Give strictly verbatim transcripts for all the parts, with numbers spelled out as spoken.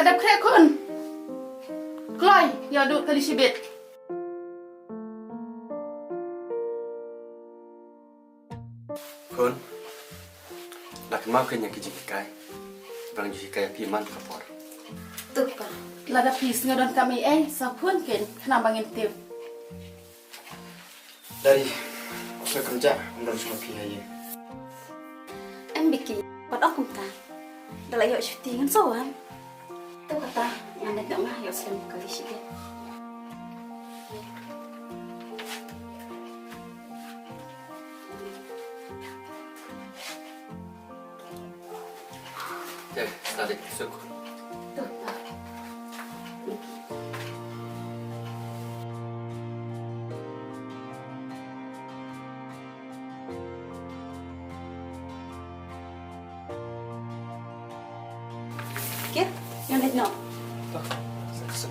Dep khreh khun. Kloi, ïa dud kali shibit. Khun, la kynmaw kein ïa ki jinghikai ba nga ju hikai ïa phi man ka por. To pa. Lada phi sngew donkam ei ei, sa phone kein, khnang ba ngin tip. Dari, sa kynjah, ym don shuh ma phi ha ïing. Em Biki, wat ong kumta. Da la ïoh shuti ngan sa wan. To kata, ngan leit noh nga ïoh slem kali shibit. Te, sa dei, suk. Kit, ngan leit noh. To, sa, sa, suk.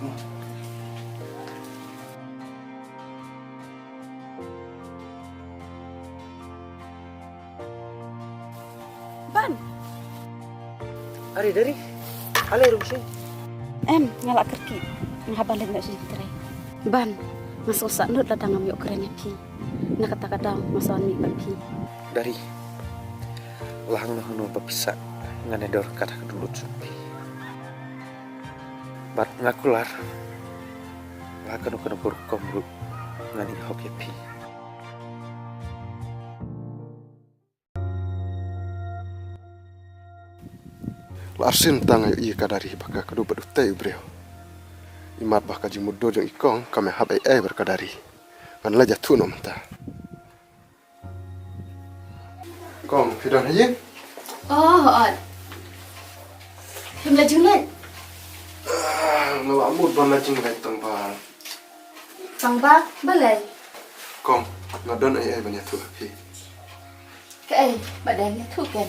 Ban. Ari Dari. Ale rung shi. Em, nga la kyrkieh. Nga hap ban leit noh sha jingtrei. Ban, nga sngewsah nud lada ngam ïoh kren ïa phi. Na kata ka daw nga sa wan mih bad phi. Dari. La hangno hangno ba phi sah, ngan ïadon ryngkat ha ka dohnud jong phi. Bad nga kular, la kano kano ka rukom ruh ngan ïoh hok ïa phi. La arsien tang nga ïohi ïa ka Dari ba ka kdew bad utei u briew. Imat ba ka jingmutdur jong i kong kam hap ei ei bad ka Dari. Ngan leit ïathuh noh mynta. Kong, phi don ha ïing? Oh, ot. Phim leit jingleit? Ah, nga la mut ban leit jingleit tang ba. Tang ba, balei? Kong, nga don ei ei ban ïathuh ha phi. Kaei, Bah Deng, ïathuh kein.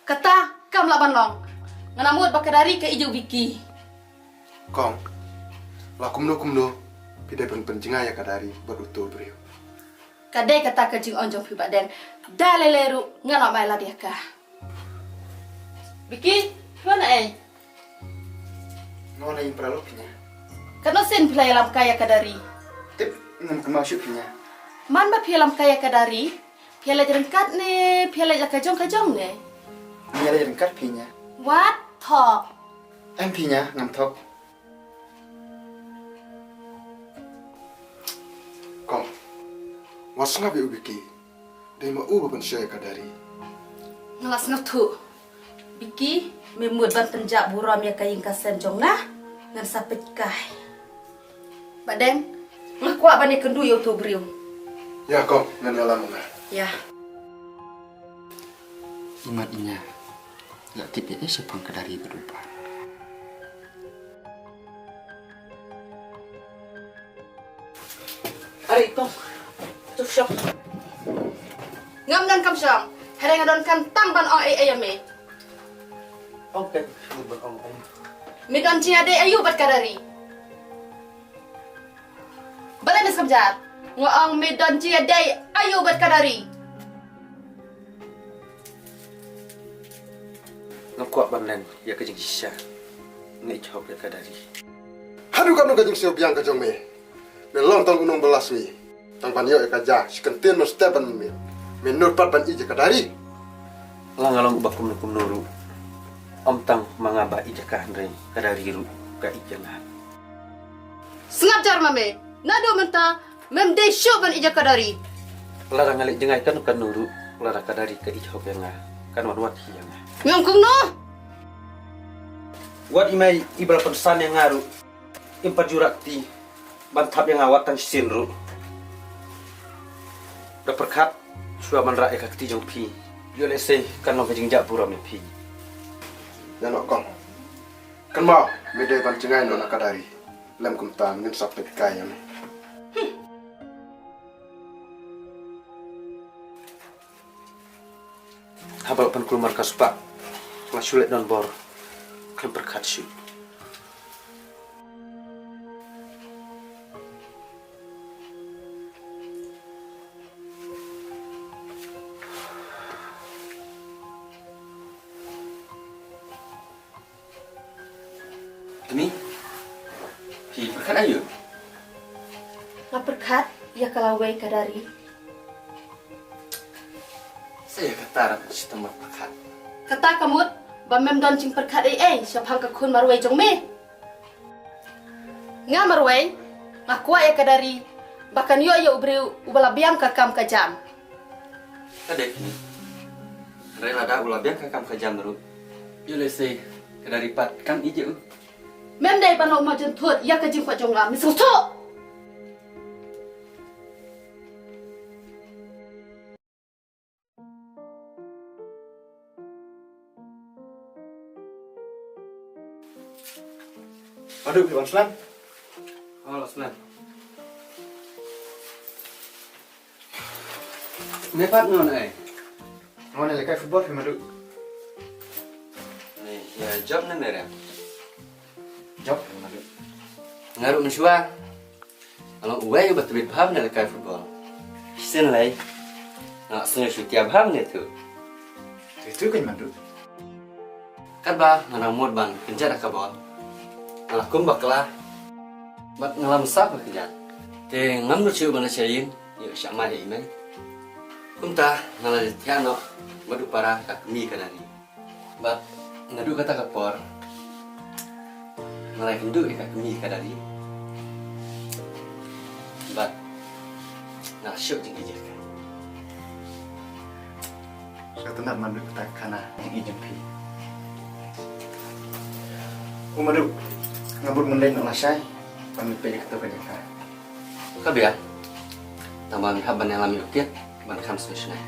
Kata kam lah ban long. Nga la mut ba ka Dari ka ïeit ïa u Biki. Kong, la kumno kumno phi dei ban pynjngai ïa ka Dari bad uto u briew. Ka dei kata ka jingong jong phi Bah Deng. Da lei lei ruh ngan ym ailad ïa ka. Biki, phi wan ei? Nga wan ïa paralok phi nia. Katno sien phi la ïalam kai ïa ka Dari? Tip, ngam kynmaw shuh phi nia. Man ba phi ïalam kai ïa ka Dari, phi ïaleit ryngkat ne phi ïaleit la ka jong ka jong ne? Nga ïaleit ryngkat phi nia. Wat thok. Em phi nia, ngam thok. Kong, wat sngap ïa u Biki. Dei ma u ba pynshoi ïa ka Dari. Nga la sngewthuh. Biki, me mut ban pynjah burom ïa ka ïing ka sem jong nga, ngan sa peit kai. Bah Deng, nga kwah ban ïakynduh ïa uto u briew. Ïa kong, ngan ïalam ma nga. Ïa. Imat ïa nga. Ïa tip ïa ei shaphang ka Dari bad u Ban. Are kong. To shong. Ngam donkam shong. Hynrei nga donkam tang ban ong ei ei ïa me. Ong kein, ban ong ei. Me don jingïadei aïu bad ka Dari? Balei me skam jar? Nga ong me don jingïadei aïu bad ka Dari? Nga kwah ban len ïa ka jingshisha. Nga ïeit hok ïa ka Dari. Haduh katno ka jingsngew biang ka jong me? Me long tang u nongbylla sngi. Tang ban ïoh ïa ka ja, shi kyntien mynstep ban mynmiet. Me nud pat ban ïeit ïa ka Dari. La nga long uba kumno kumno ruh, ym tang ma nga ba ïeit ïa ka, hynrei ka Dari ruh ka ïeit ïa nga. Sngap jar ma me, naduh mynta mem dei shuh ban ïeit ïa ka Dari. Lada nga leh jngai kano kano ruh, lada ka Dari ka ïeit hok ïa nga, kan wan wad hi ïa nga. Ngam kumno. Wat i mei iba la pynsan ïa nga ruh, im pat ju rah kti ban thap ïa nga wat tang shisien ruh. Da pyrkhat shuwa ban rah ïa ka kti jong phi, ïoh lehse kan long ka jingjah burom ïa phi. Ïa noh kong. Kynmaw, me dei ban jngai noh na ka Dari. Lem kumta ngin sa peit kai ïa me. Haba la pynkulmar ka spah, nga shu leit don bor khlem pyrkhat shuh. Ayu. Nga pyrkhat ïa ka lawei ka Dari. Sa ïa kata ruh shitom ba pyrkhat. Kata ka mut ba mem don jingpyrkhat ei ei shaphang ka khun marwei jong me. Nga marwei, nga kwah ïa ka Dari ba kan ïoh ïa u briew uba la biang ka kam ka jam. Ka dei. Hynrei lada u la biang ka kam ka jam ruh, ïoh lehse ka Dari pat kam ïeit ïa u. Mem dei ban long u majan thut ïa ka jingkwah jong nga, me sngewthuh. Madu, phi wan slem? Oh, la slem. Me pat ngan ai. Ngan ai lehkai football phi Madu. Ni, ïa job ne mere? Job phi Madu. Nga ruh mynshuwa nga long uwei uba tbit bha ne lehkai football. Shisien lei nga sngew shutia bha ne tu. Tu tu kan Madu. Katba nga dang mut ban kynjat ïa ka bol, nga la kum bakla bad nga la msap ka kynjat. Te ngam nud shuh ban leit sha ïing, ïoh shah mai ïa i mei. Kumta nga la leit thiah noh bad u para ka kmie ka Dari. Bad naduh kata ka por nga la ïakynduh ïa ka kmie ka Dari. Bad nga la shu jingïeit ïa ka. Sngewtynnat Madu kata ka khana jingïeit jong phi. U Madu, nga bud mynlei noh lashai ban peit ïa kato ka jaka. Ka biang. Tang ba ngi hap ban ïalam ïa u kit ban kham sngewsynei.